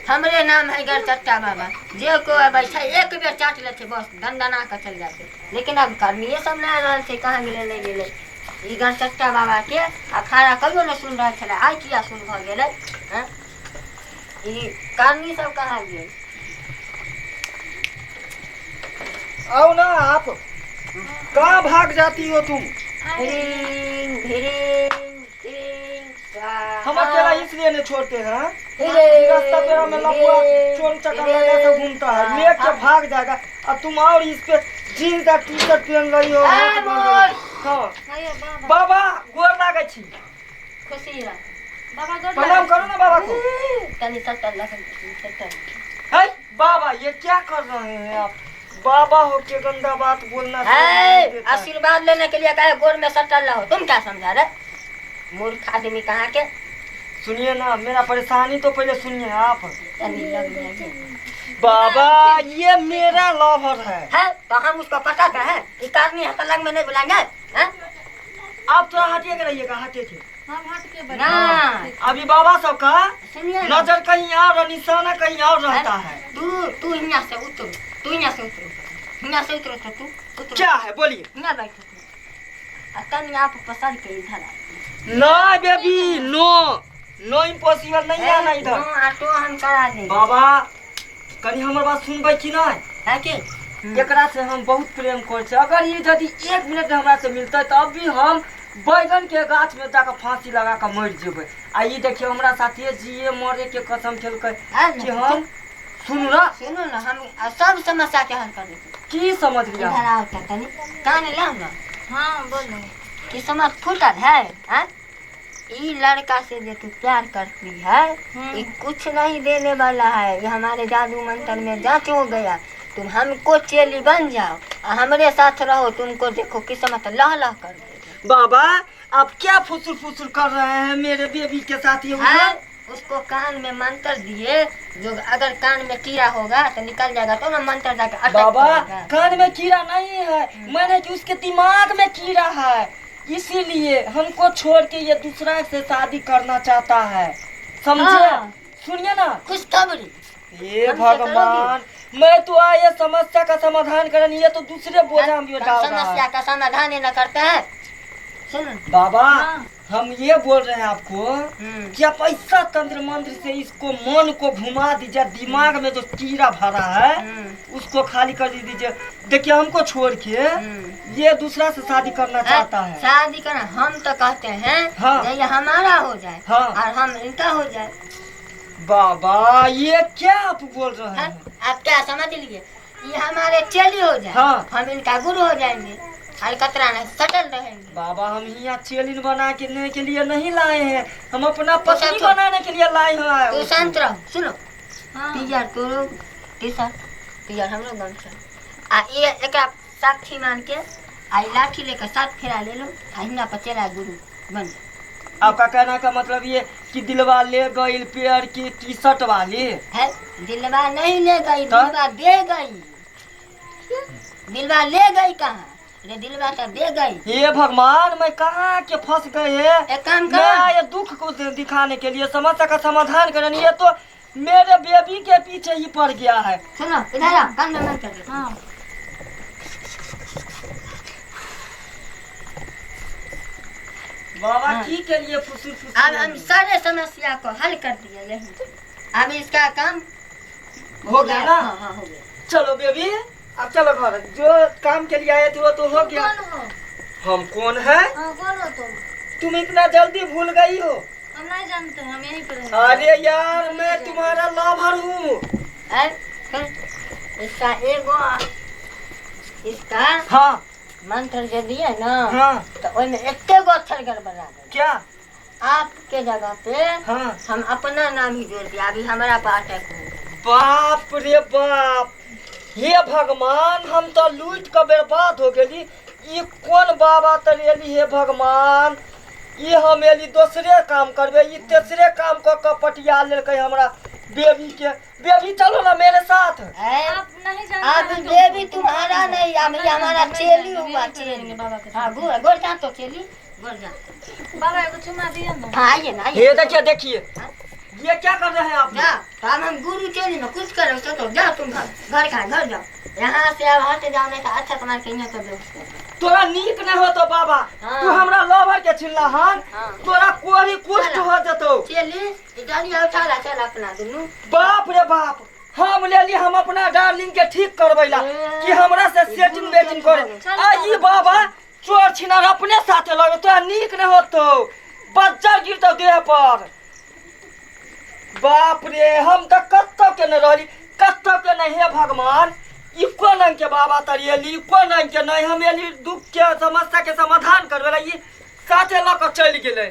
हमरे नाम है गरचट्टा बाबा। जे कोइ अबै छै एक बेर चाट लै छै, बस दनदना कऽ चलि जाइ छै। लेकिन आब कर्मिए सब नहि रहल छै, कहाँ गेलै नहि गेलै। ई गरचट्टा बाबाके अखाड़ा कहियो नहि सुनि रहल छलै, आइ किया सुन भऽ गेलै? हँ, ई कर्मी सब कहाँ गेल? आओ ना, आप कहाँ भाग जाती हो तुम? ह्रीं ह्रीं ह्रीं स्वाहा। हम अकेला इसलिए नहीं छोड़ते हैं कि रास्ता पेरा में लफुआ चोर चक्कर लगा के घूमता है, लेके भाग जाएगा। और तुम और इस पे जीन्स और टी शर्ट पहन रही हो। ए, मोर। हाँ। हैया बाबा। बाबा, गोर लागे छी। खुशी रह। बाबा, गोर प्रणाम करो ना बाबा को। तनी सटल लगन, सटल। है बाबा, ये क्या कर रहे हैं आप? बाबा हो के गंदा बात बोलना है नहीं देता है। आशीर्वाद लेने के लिए कहे गोर में सटल रहो। तुम क्या समझा रहे मूर्ख आदमी कहाँ के? सुनिए ना, मेरा परेशानी तो पहले सुनिए आप। तनी लग जाइए। बाबा, ये मेरा लवर है। है तो हम उसको पता का है, एक आदमी है तो लग में नहीं बुलाएंगे हैं? आप थोड़ा हटिए के रहिएगा, हटिए के। हम हट के बैठे। ना। अभी बाबा सबका सुनिए ना। नजर कहीं और और निशाना कहीं और रहता है। तू तू यहाँ से उतरो, तू यहाँ से उतरो, यहाँ से उतरो। तो तू उतरो। क्या है, बोलिए। यहाँ बैठो तू। आ तनी आप पसर के इधर आ। ना बेबी, नो नो, इम्पॉसिबल, नहीं आना इधर। नो ऑटो हम करा देंगे। बाबा, कनी हमर बात सुनबै कि नहीं? है कि एकरा से हम बहुत प्रेम करै छी। अगर ये यदि एक मिनट हमरा से मिलतै तऽ अभी हम बैगन के गाछ में जाकर फांसी लगा के मरि जेबै। आ ई देखियौ, हमरा साथे जिए मरे के कसम खेलकै है ना? कि हम, सुनू ना। सुनो ना, हम सब समस्या के हल कर देते। की समझ लिया? इधर आओ तो तनी कान लाओ ना। हाँ, बोलो। किस्मत फूटल है, हाँ? ई लड़का से जो तू प्यार करती है, ये कुछ नहीं देने वाला है। ये हमारे जादू मंत्र में जांच हो गया। तुम हमको चेली बन जाओ और हमरे साथ रहो, तुमको देखो किस्मत लह लह कर देगी। बाबा, आप क्या फुसुर फुसुर कर रहे हैं मेरे बेबी के साथ ये? है उसको कान में मंत्र दिए, जो अगर कान में कीड़ा होगा तो निकल जाएगा, तो ना मंत्र जाके अटैक बाबा, करेगा। कान में कीड़ा नहीं है, मैंने कि उसके दिमाग में कीड़ा है, इसीलिए हमको छोड़ के ये दूसरा से शादी करना चाहता है, समझे? हाँ। सुनिए ना। खुशखबरी ये हमसे? भगवान, मैं तो आया समस्या का समाधान करने, ये तो दूसरे बोझा में हम डाल रहा समस्या है। का समाधान ही न करते हैं, सुन। बाबा, हाँ। हम ये बोल रहे हैं आपको कि आप ऐसा तंत्र मंत्र से इसको मन को घुमा दीजिए, दिमाग में जो कीड़ा भरा है उसको खाली कर दीजिए। देखिए, हमको छोड़ के ये दूसरा से शादी करना चाहता है। शादी करना, हम तो कहते हैं हाँ। ये हमारा हो जाए हाँ। और हम इनका हो जाए। बाबा, ये क्या आप बोल रहे हाँ? हैं? आप क्या समझ लिए? ये हमारे चेली हो जाए, हाँ। हम इनका गुरु हो जाएंगे, अलकतरा नहीं सटल रहेंगे। बाबा, हम यहाँ चेलिन बना के ने के लिए नहीं लाए हैं, हम अपना पत्नी शांत। बनाने के लिए लाए हैं। तू शांत रहो, सुनो। हाँ। पियर तोरो टी शर्ट, पियर हमरो गमछा, आ ये एकरा साक्षी मान के आ ई लाठी लेकर सात फेरा ले लो आ हिना पर चेला गुरु बन जाओ। आपका कहना का मतलब ये कि दिलवा ले गई पेड़ की टी शर्ट वाली? है, दिलवा नहीं ले गई। तो? दिलवा दे गई। दिलवा ले गई कहाँ रे? दिलवा तो दे गई। हे भगवान, मैं कहाँ के फंस गए है। एक काम मैं करो। आया दुख को दिखाने के लिए, समस्या का समाधान करने, ये तो मेरे बेबी के पीछे ही पड़ गया है। सुनो, इधर आओ, कान में मंत्र दे। हाँ। बाबा, हाँ। की के लिए फुसुर फुसुर? अब हम सारे समस्या को हल कर दिया यही। अब इसका काम हो गया ना? हाँ हाँ, हो गया। चलो बेबी, अब चलो घर। जो काम के लिए आए थे वो तो हो गया। कौन हो? हम कौन है? हाँ, कौन हो तुम? तुम इतना जल्दी भूल गई हो? हम नहीं जानते, हम यहीं पर रहेंगे। अरे यार, मैं तुम्हारा लवर हूँ। है, फिर इसका एगो इसका हाँ। मंत्र जो दिए ना, हाँ। तो ओहिमे एते गो अक्षर गड़बड़ा गए। क्या? आपके जगह पे हाँ। हम अपना नाम ही जोड़ दिया। अभी हमारा पर अटैक हो गया। बाप रे बाप, हे भगवान, हम तो लूट के बर्बाद हो गेली। ई कोन बाबा तर एली? हे भगवान, ई हम एली दोसरे काम करबे, ई तेसरे काम क के पटिया लेलकै हमरा बेबी के। बेबी, चलो ना मेरे साथ। ऐ, आप नहीं जानते अब हैं तो- बेबी तुम्हारा नहीं, अभी नहीं हमारा जानते, चेली नहीं हुआ। जानते, चेली रहेंगे बाबा के हाँ। साथ। गोर गोर जा तो चेली, गोर जा। बाबा, एगो चुमा दिया ना। हाँ, आइए ना, आइए। ये देखिए, देखिए। हाँ? ये क्या कर रहे हैं आप लोग? जाओ तो अब हम गुरु चेली में कुछ करो तो, तो जाओ तुम घर घर का घर जाओ यहाँ से अब हट जाओ, नहीं तो अच्छा तुम्हारे के यहाँ कर दो। तोरा नीक नहीं होतो बाबा। हाँ। तू हमरा लवर के छिनला हन। हाँ। तोरा कोरी कुष्ठ चला। हो जतो। चेली डालिया उठा ला, चल अपना दुनू। बाप रे बाप, हम लेली हम अपना डार्लिंग के ठीक करबै ला ए, कि हमरा से सेटिंग बेटिंग करे। चल आ ई बाबा चोर छिनार अपने साथे लगे, तोरा नीक नहीं होतो, बज्जर गिरतो देह पर। बाप रे, हम तऽ कतौ के नहि रहली, कतौ के नहि। हे भगवान, ई कोन रंग के बाबा तर एली, कोन रंग के नहि। हम एली दुख के समस्या के समाधान करबै ला, ई साथे लऽ कऽ चलि गेलै।